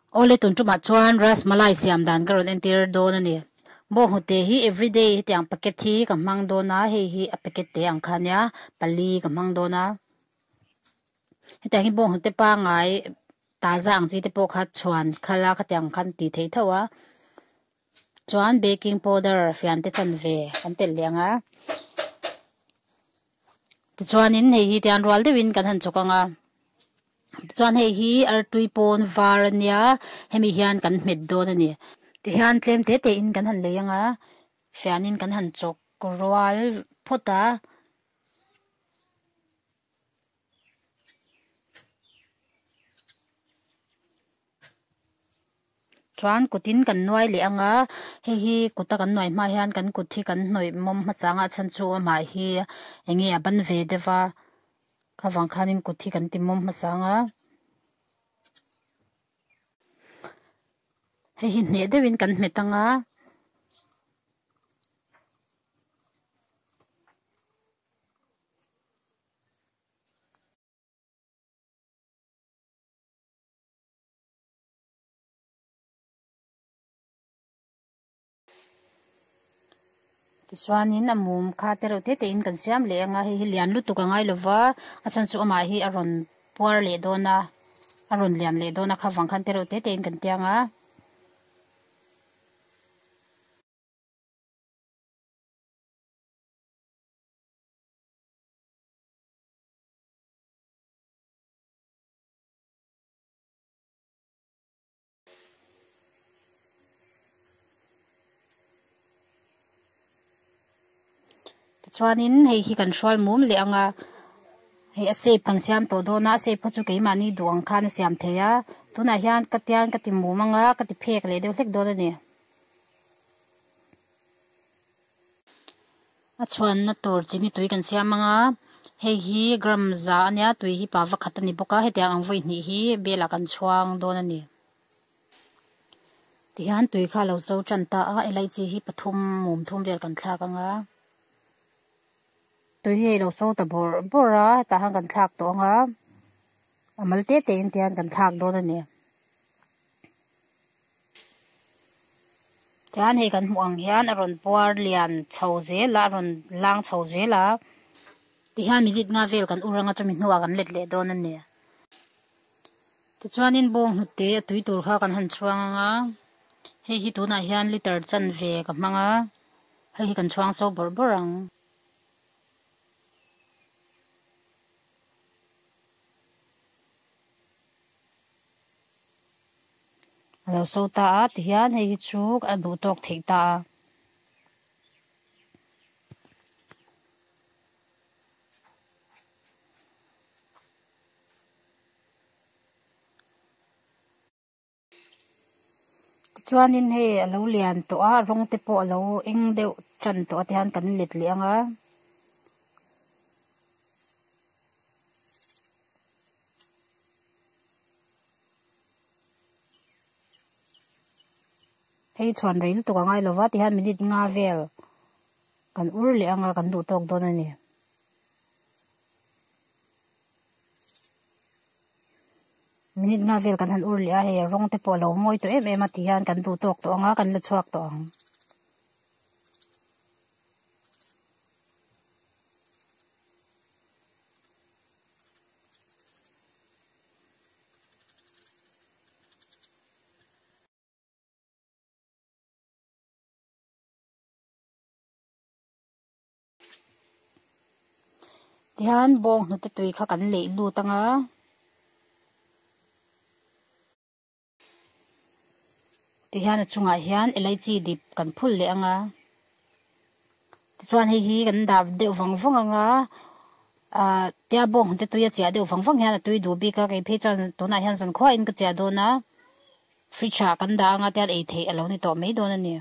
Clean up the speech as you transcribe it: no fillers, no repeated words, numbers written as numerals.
Awle tun tumah chuan Rasmalai siam dan ka rawn entir dawn a ni. Bawnghnute hi everyday hetiang packet hi ka hmang dawn a, hei hi a packet te ang kha ania, pali ka hmang dawn a. Hetiang hi bawnghnute pangai taza ang chi te pawh kha chhuan khalh a khatiang khan tih theih tho a. Chuan baking powder fian te chanve kan telh leh ang a. Tichuanin hei hi tiang rual deuhin kan han chawk ang a. Tichuan hei hi artui pawn var a nia hemi hian kan hmet dawn a ni. Tihian tlem te te in kan han lei ang a fianin kan han chawk rual phawt a. Chuan kutin kan nuai leh ang a hei hi kuta kan nuai hma hian kan kut hi kan hnawih mawm hmasa ang a chhan chu amah hi eng nge a ban ve deuh a kha vang khanin kut hi kan ti mawm hmasa ang a hei hi hneh deuhin kan hmet ang a. Tichuanin a mum kha te reuh te te in kan siam leh ang a, hei hi lian lutuk a ngai lova a chhan chu amah hi a rawn puar leh dawn a, a rawn lian leh dawn a kha vang khan te reuh te te in kan tiang a. Tichuanin hei hi kan hrual mum leh ang a, hei a shape kan siam tawh dawn a, a shape kha chu keimahni duh ang khan a siam thei a, tunah hian ka tian ka ti mum ang a, ka ti phek leh deuh hlek dawn a ni. A chhuanna tur chini tui kan siam ang a, hei hi gram za a nia tui hi pa vakhat a ni bawk a, hetiang ang vawi hnih hi bel ah kan chhuang dawn a ni. Tihian tui kha a lo zo tan ta a, elaichi hi pathum mum thum vel kan thlak ang a, tui hi a lo so ta bawrh bawrh a, hetah hian kan thlak tawh ang a, a mal te te in tihian kan thlak dawn a ni. Tihian hei kan hmuh ang hian a rawn puar lian chho zel a, a rawn lang chho zel a, tihian minute nga vel kan ur anga chumi hnuah kan let leh dawn a ni. Tichuanin bawng hnute a tui tur kha kan han chhuang ang a, hei hi tunah hian liter chanve ka hmang a, hei hi kan chhuang so bawrh bawrh ang. A lo so ta a tihian hei hi chu a duh tawk theih ta a. Tichuanin hei a lo lian tawh a rawng te pawh a lo eng deuh tan tawh a tihian kan let leh ang a. Hei chhuan rei lutuk a ngai lova tihian minute nga vel kan ur leh ang a kan duh tawk dawn a ni. Minute nga vel kan han ur leh a hei rawng te pawh a lo mawi tawh em em a tihian kan duh tawk tawh ang a kan la chhuak tawh ang. Tihian bawng hnute tui kha kan leih lut ang a. Tihian a chungah hian elaichi dip kan phul leh ang a. Tichuan hei hi kan dah deuh vang vang ang a ah tia bawng hnute tui a chiah deuh vang vang hian a tui duh bik a kei phei chuan tunah hian zankhua in ka chiah dawn a fridge ah kan dah ang a tihian ei theih a lo ni tawh mai dawn a ni.